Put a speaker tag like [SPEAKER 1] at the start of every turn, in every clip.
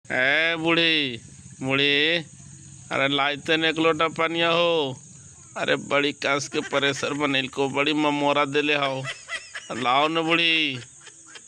[SPEAKER 1] ए बूढ़ी बूढ़ी, अरे लाइते ने एक लोटा पनिया हो। अरे बड़ी कस के प्रेशर बनेल को बड़ी ममोरा देले हो, लाओ न बूढ़ी।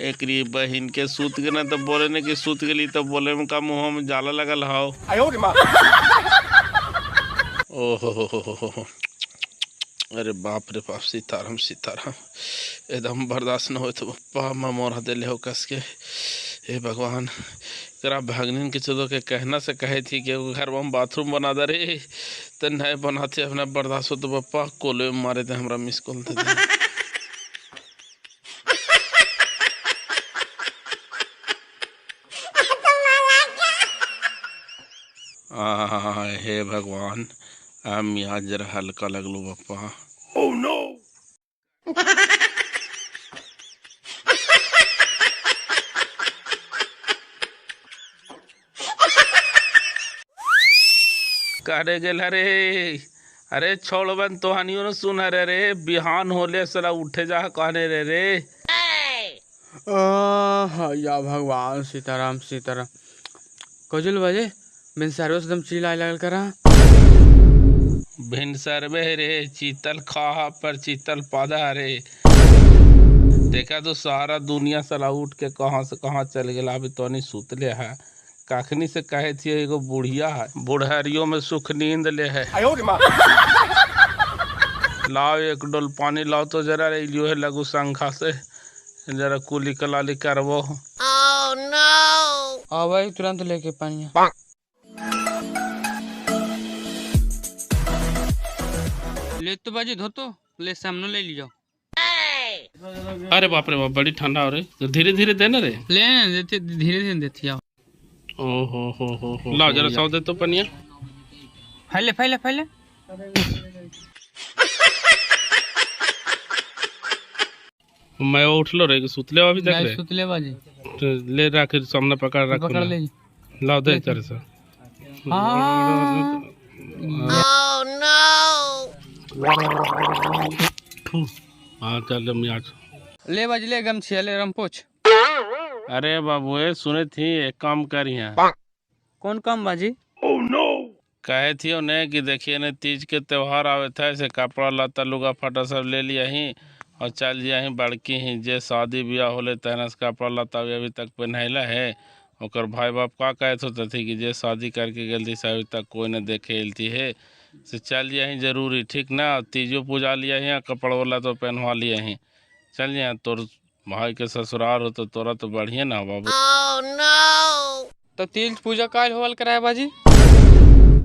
[SPEAKER 1] एकरी बहिन के सूत के ना तो बोले ने कि सूत गेली तो बोले में का मुँह में जाला लगल हो। ओ हो, अरे बाप रे बाप, सीताराम सीताराम, एकदम बर्दाश्त न हो तो बप्पा ममोरा देले हो कस के। हे भगवान, एकरा भगनीन के चलो के कहना से कहे थी कि घर में बाथरूम बना दे रे, तो नहीं बनाते अपना बर्दाश्त हो तो बप्पा कोले में मारे थे हमरा मिस कॉल दे। हे भगवान, हम यहाँ जरा हल्का लगलो बप्पा।
[SPEAKER 2] Oh no!
[SPEAKER 1] करे गेल रे, अरे छोड़बन तोहनियो न सुन रे रे, बिहान होले साला उठे जा कहने रे रे।
[SPEAKER 3] या भगवान, सीताराम सीताराम। कजुल बजे बिन सर्वे एकदम चिल्लाए लगल करा।
[SPEAKER 1] भिन सर्वे रे चीतल खा पर चीतल पादा रे। देखा तो सारा दुनिया साला उठ के कहाँ से कहाँ चल गया, अभी तो नहीं सुतले है। काखनी से कहे थी एगो बुढ़िया है, बुढ़हरियों में सुख नींद ले है। लाओ एक डोल पानी लाओ तो जरा लियो है लघु संखा से जरा कुली कलाली करवो।
[SPEAKER 3] Oh no! आवाई तुरंत लेके पानी। ले तो बाजी धो तो ले सामने ले लीजिए।
[SPEAKER 1] अरे बाप रे बाप, बड़ी ठंडा हो रही, तो धीरे धीरे देना रे।
[SPEAKER 3] ले देते धीरे धीरे देती आओ।
[SPEAKER 1] ओ हो, लाओ जरा सौ दे तो पनिया।
[SPEAKER 3] फैले फैले फैले।
[SPEAKER 1] मैं उठ लो रे, सुतले अभी तक रे।
[SPEAKER 3] सुतले बाजी
[SPEAKER 1] तो ले रख सामने पकड़ रख
[SPEAKER 3] पकड़ ले।
[SPEAKER 1] लाओ दे जरा सा।
[SPEAKER 3] हां।
[SPEAKER 4] Oh no!
[SPEAKER 1] हाँ चल मियाज
[SPEAKER 3] ले बाजी ले गमछिया ले रमपोछ।
[SPEAKER 1] अरे बाबू ए सुने थी एक काम करी है।
[SPEAKER 3] कौन काम बाजी?
[SPEAKER 2] Oh no!
[SPEAKER 1] कहे थी उन्हें कि देखिए ने तीज के त्योहार आवे था, ऐसे कपड़ा लत्ता लुगा फटा सब ले लिया ही और चल जिया ही बड़की ही जे शादी ब्याह होले तहना से कपड़ा लत्ता भी अभी तक पहनैला है। ओकर भाई बाप का कहते होते थी कि जे शादी करके गल थी से अभी तक कोई न देखे एलती है, से चल जिया ही जरूरी ठीक ना। तीजो पूजा लिया ही कपड़ा वाला तो पहनवा लिया ही, चल जिया तोर भाई के ससुराल हो तो तोरा तो बढ़िया ना बाबू।
[SPEAKER 4] Oh no!
[SPEAKER 3] तो तीज पूजा काल होवल कराए बाजी?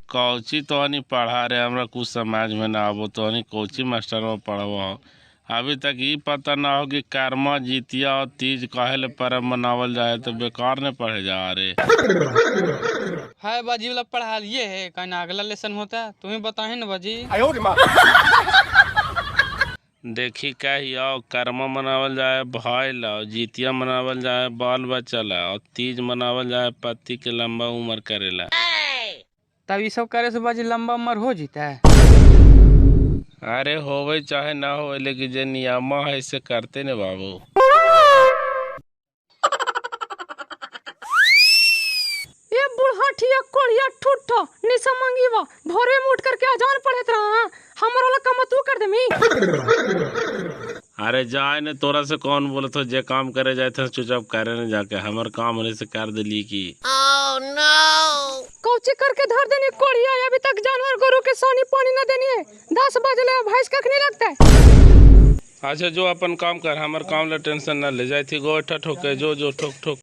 [SPEAKER 1] कौची तो नहीं पढ़ा रहे हमरा कुछ समाज में ना आबो, तो नहीं कौची मास्टर में पढ़वा हो। अभी तक ये पता ना हो कि कर्मा जितिया और तीज काहे ले पर्व मनावल जाए, तो बेकार ने पढ़े जा रहे।
[SPEAKER 3] हाय बाजी वाला पढ़ा लिए है कहीं अगला लेसन होता है तुम्हें बताए ना बाजी।
[SPEAKER 1] देखी कही आओ कर्मा मनावल जाए भाई ला, जितिया मनावल जाए बाल बच्चा ला, और तीज मनावल जाए पति के लंबा उम्र करेला।
[SPEAKER 3] तब ये सब करे से बाजी लंबा उम्र हो जीता है।
[SPEAKER 1] अरे होवे चाहे ना होवे, लेकिन जो नियमा है इसे करते ने बाबू।
[SPEAKER 5] ये बुढ़ाठिया कोढ़िया ठुठा निशा मंगीवा भोरे में उठ करके अजान पढ़त रहा, हमर वाला काम तू कर देमी।
[SPEAKER 1] अरे जाए ने तोरा से कौन बोलत हो, जे काम करे जाए थे चुपचाप करे ने जाके, हमर काम होने से कर देली की।
[SPEAKER 4] Oh no!
[SPEAKER 5] कौची करके धर देनी कोढ़िया, अभी तक जानवर गोरू के सानी पानी न देनी है, 10 बजले भैंस कखनी लगता है।
[SPEAKER 1] अच्छा जो अपन काम कर, हमर काम ला टेंशन न ले, जाए थी गोठा ठोके जो जो ठोक ठोक।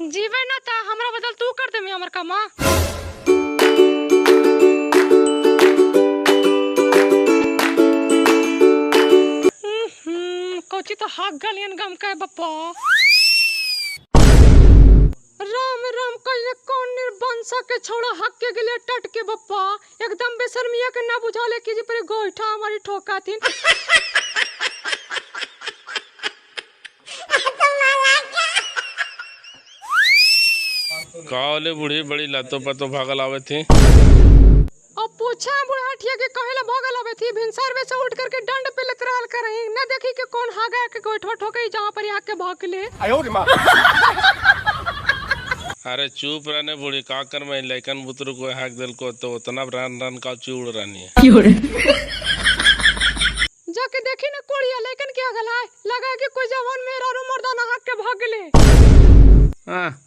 [SPEAKER 5] जीवे न ता हमरा बदल तू कर देमी हमर काम। कौची तो हाक गलियन गम का बप्पा। राम राम कहिए कौन निर्बंसा के छोड़ा हक के गले टट के बप्पा, एकदम बेशर्मिया के ना बुझा ले कि जी पर गोईठा हमारी ठोका थी।
[SPEAKER 1] काले बूढ़ी बड़ी लतो पतो भागल आवे थी।
[SPEAKER 5] अब पूछा बुढ़ाठिया के कहेला भागल आवे थी, भिनसर में से उठ करके दंड पे लत रहल करही ना देखी के कौन हागा के गोईठा ठोके जहां पर आके भाग ले।
[SPEAKER 1] अरे चुप रहने बूढ़ी, का कर मैं लैकन बुतरू को हाक दिल को तो उतना रन रन का चूड़ रहनी है।
[SPEAKER 5] जाके देखी ना कोड़िया लेकिन क्या गला है, लगा कि कोई जवान मेरा रू मर्दाना हाक के भाग गेले।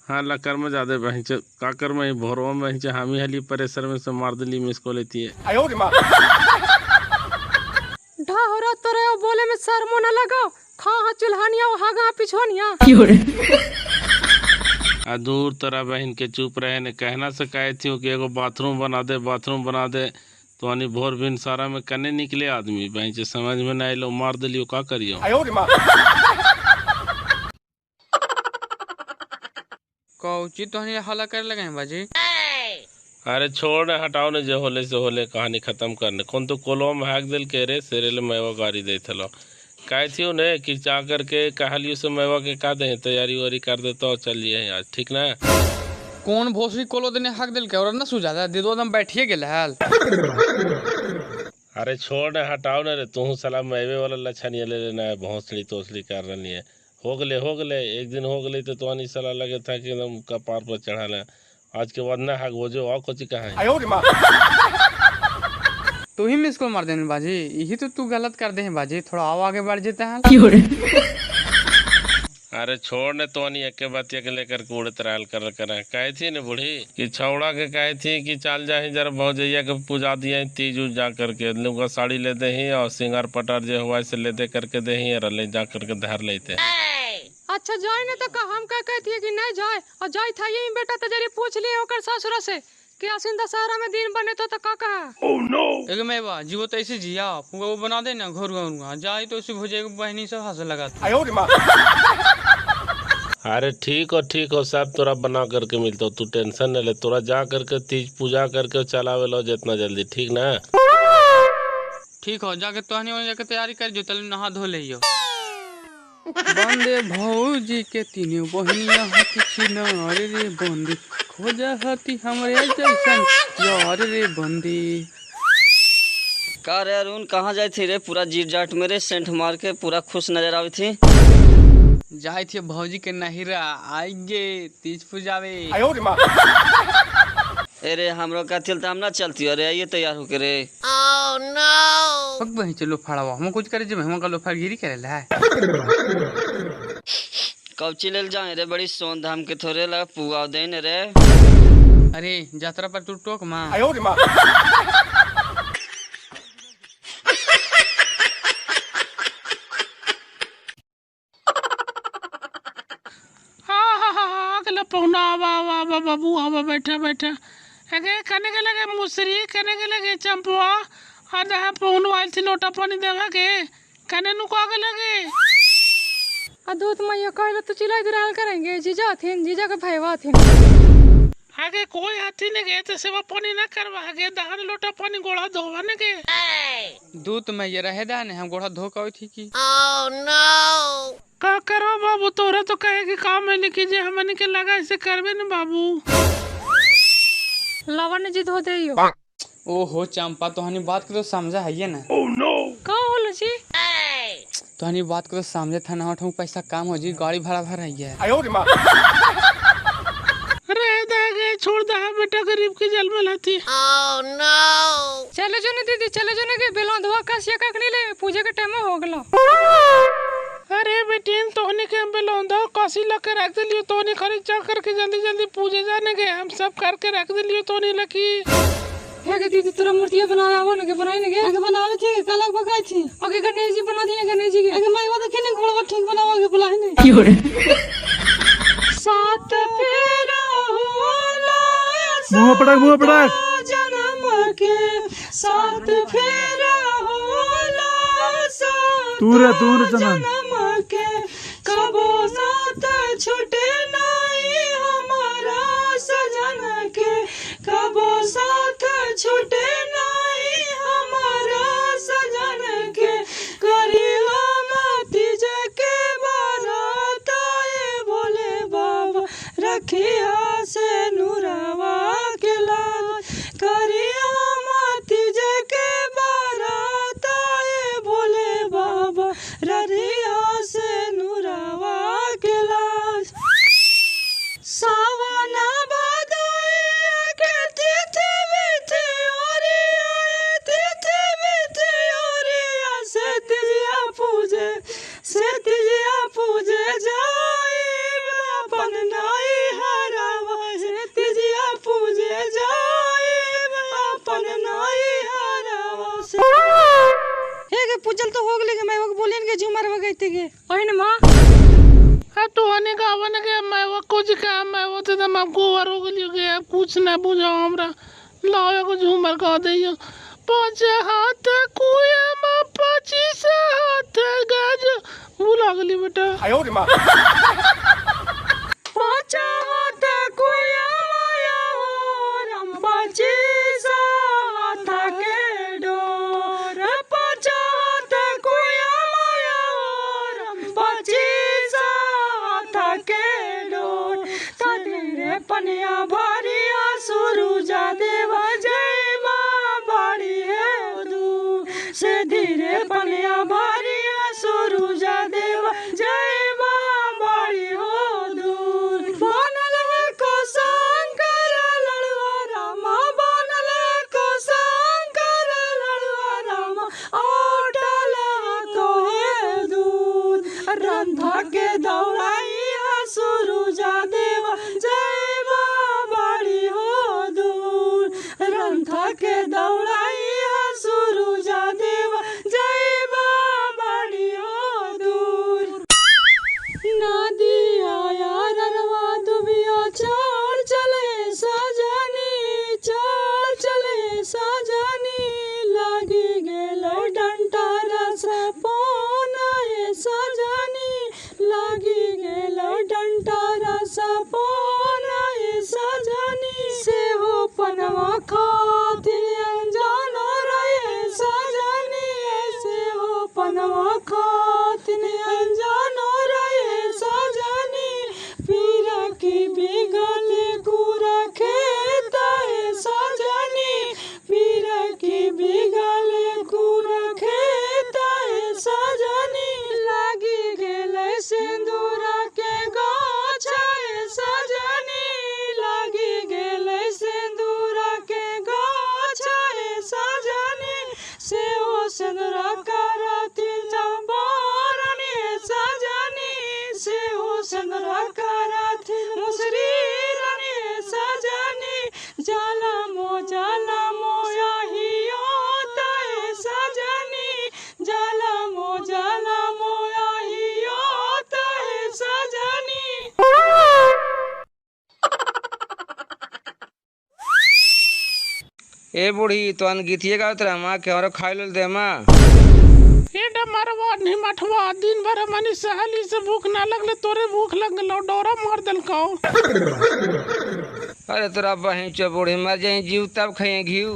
[SPEAKER 1] हाँ लकर में ज्यादा बहिंचे का कर मैं भोरवा में बहिंचे हामी हली प्रेशर में से मार दिली मिस को लेती है।
[SPEAKER 5] ढा हो रहा तोरे बोले में शर्मो न लगाओ, खा हाँ चुल्हानिया हागा पिछोनिया।
[SPEAKER 1] आ दूर तोरा बहन के चुप रहे ने, कहना से कहे थी कि एगो बाथरूम बना दे, बाथरूम बना दे, तो अनी भोर बिन सारा में कने निकले आदमी बहन से समझ में ना आइलो, मार दिलियो का करियो।
[SPEAKER 3] कौची तो हल्ला करे लगे हैं बाजी।
[SPEAKER 1] अरे छोड़ हटाओ ने, जो होले से होले, कहानी खत्म करने। कौन तो कोलवा में हाक दिल के रे सेरेल मेवा गाड़ी दे थलो, कहे थी ने कि जा करके कहलियो से मेवा के का दे तैयारी वारी कर देता और चलिए आज, ठीक ना।
[SPEAKER 3] कौन भोसड़ी कोलो देने हाक दिल के और ना सुझादा दे दो दम बैठिए गेल हाल।
[SPEAKER 1] अरे छोड़ ने हटाओ ने रे, तू साला मेवे वाला लछनिया ले लेना है, भोसड़ी तोसड़ी कर रही है। हो गले एक दिन हो गले तो तुहानी साला लगे था कि एकदम कपार पर चढ़ा ले, आज के बाद ना हाक वो जो और कुछ कहा है।
[SPEAKER 3] तू ही मिस को मार देने बाजी, यही तो तू गलत कर दे बाजी, थोड़ा आओ आगे बढ़ जेते हैं।
[SPEAKER 1] अरे छोड़ ने तो नहीं एक बात के लेकर के उड़त रहल कर कर कहे थी ने बूढ़ी कि छौड़ा के कहे थी कि चल जाही जरा भौजैया के पूजा दिया तीज उज जा करके लुगा साड़ी ले दे और सिंगार पटार जो हुआ से ले दे करके दे और ले जा करके धर लेते।
[SPEAKER 5] अच्छा जाए ने तो हम क्या कहती है कि नहीं जाए, और जाए था यही बेटा तो जरी पूछ लिए ओकर ससुरा से कि आसिन दशहरा में दिन बने तो का कहा।
[SPEAKER 3] ओह नो एक मेवा जीवो तो ऐसे जिया फुगा वो बना दे ना घर घर जाए तो ऐसे भुजे बहनी सब हंसे लगा।
[SPEAKER 1] अरे ठीक हो सब तोरा बना करके मिलता, तू टेंशन न ले, तोरा जा करके तीज पूजा करके चलावे लो जितना जल्दी, ठीक ना।
[SPEAKER 3] ठीक हो जाके तोहनी जाके तैयारी कर जो तल नहा धो लियो। बंदे भौजी के तीनों बहनिया हती छिनार रे बंदी, खोजा हती हमरे जैसन यार रे बंदी।
[SPEAKER 2] का रे अरुण कहाँ जाए थी रे, पूरा जीट जाट मेरे सेंट मार के पूरा खुश नजर आवी थी।
[SPEAKER 3] जाए थी भौजी के नहिरा आई गे तीज पूजावे।
[SPEAKER 2] अरे हमरो का थिल त हम ना चलती, अरे आइए तैयार होके रे।
[SPEAKER 4] Oh no!
[SPEAKER 3] पक बही चलो फाड़वा हम कुछ करे जब हम का लोफागिरी करेला है।
[SPEAKER 2] कौची लेल जाए रे, बड़ी सोन धाम के थोड़े लगा पुआ then रे।
[SPEAKER 3] अरे यात्रा पर तू टोक मां।
[SPEAKER 1] हाँ पहुना आवा आवा आवा बाबू आवा बैठा बैठा। अगे कने के लगे मुसरी कने के लगे चंपुआ और जहाँ पहुन आयल थी लोटा पानी देवा के कने नु का के लगे।
[SPEAKER 5] आ दूध मैया कहले तो चिल्लाई रहल करेंगे जीजा थिन जीजा के भैया थिन।
[SPEAKER 1] आगे कोई हाथी ने गए तो सेवा पानी ना करवा आगे दहन लोटा पानी गोड़ा धोवा ने के।
[SPEAKER 3] दूध मैया रहे दाने हम गोड़ा धो के थी की।
[SPEAKER 4] Oh no!
[SPEAKER 1] का करो बाबू तोरा तो कहे कि काम है लिखी जे हमन के लगा ऐसे करबे न बाबू।
[SPEAKER 5] लवन जी धो देइयो।
[SPEAKER 3] ओहो चंपा तोहनी बात के तो समझा है ना।
[SPEAKER 1] Oh no!
[SPEAKER 5] का होलो जी?
[SPEAKER 3] तोहनी बात को तो समझे था ना ठो पैसा काम हो जी गाड़ी भाड़ा भर है।
[SPEAKER 1] अरे दे छोड़ दे बेटा गरीब के जल में लाती।
[SPEAKER 4] Oh no!
[SPEAKER 5] चलो जो ने दीदी चलो जो ने के बेलौंधवा कसिया कखनी ले पूजा के टाइम हो गेलो।
[SPEAKER 1] अरे बेटीन तोहनी के हम बेलौंधा काशी ला के रख दिलियो तोहनी खाली जा करके जल्दी जल्दी पूजे जाने के हम सब करके रख दिलियो तोहनी लकी।
[SPEAKER 5] हे के दीदी तोरा मूर्तिया बनावे आवो ने के बनाई ने के आगे बनावे छी कलक बकाई छी आगे गणेश जी बना दिए गणेश जी के आगे माईवा देखे ने घोड़वा ठीक बनावा के बुलाए ने। सात फेरा होला
[SPEAKER 6] मुंह पड़क मुंह पड़क
[SPEAKER 5] जन्म के सात फेरा होला सात
[SPEAKER 6] तूरे तूरे चंदन
[SPEAKER 5] जन्म के कबो साथ छूटे नहीं हमारा सजन के कबो साथ छूटे नहीं हमारा सजन के करियो मती के बारात आए भोले बाबा रखिया से नूरावा के लाज करियो मती के बारात आए भोले बाबा रखिया से नूरावा के लाज। बहन माँ।
[SPEAKER 1] तू हनी गावन के मैं वो कुछ का मैं वो तो हम गोबर हो गेलियो के अब कुछ ना बुझाओ हमरा। लाओ एगो झूमर कह दियो। 5 हाथ कुया में 25 हाथ गज भुला गेली बेटा।
[SPEAKER 5] 5 हाथ कुया माया हो राम 25 हाथ के डोर। 5 हाथ कुया माया हो राम 25 हाथ के डोर। तधीरे पनिया भरिया सुरुजा देवा जय माँ बाड़ी है दू से धीरे पनिया भरिया सुरुजा देवा जय माँ बाड़ी हो दूर। बनल है कोशंकर लड़ुआ रामा, बनल है कोशंकर लड़ुआ रामा, औटल कोहे दूध। रंधा के दौड़ाई सुरुजा देवा जय माँ बाड़ी हो दूर। रंधा के दौड़ाई सुरुजा देवा जय माँ बाड़ी हो दूर। नदिया ररवा दुबिया चार चले सजनी, चार चले सजनी, लागी गेल डंटा रस पौन सजनी, लागी गेल डंटा रस पौन सजनी। से हो पनवा खातिर अनजान रहे सजनी, से हो पनवा खातिर अनजान रहे सजनी। पीरा की बिगल कुरा खेत है सजनी, पीरा की बिगल कुरा खेत है सजनी। लागी गेल सिंदूरा के गाछ है सजनी, लागी गेल सिंदूरा के गाछ है सजनी। से ओ सिंदूरा करती जबारनी सजनी, से ओ सिंदूरा करती मुसरी रानी सजनी। जाला मोया हियो तय सजनी, जाला मोया हियो तय सजनी।
[SPEAKER 7] ए बूढ़ी तोहन गीतिए गावत रह माँ के हमरो खाए लेल दे माँ।
[SPEAKER 1] ए डमरवा निमठवा दिन भर हमनी सहली से भूख ना लगले तोरे भूख लग गेलो डोरा मार देलकौ।
[SPEAKER 7] अरे तोरा बहिन चो बूढ़ी मर जाई जीव तब खाए घीव।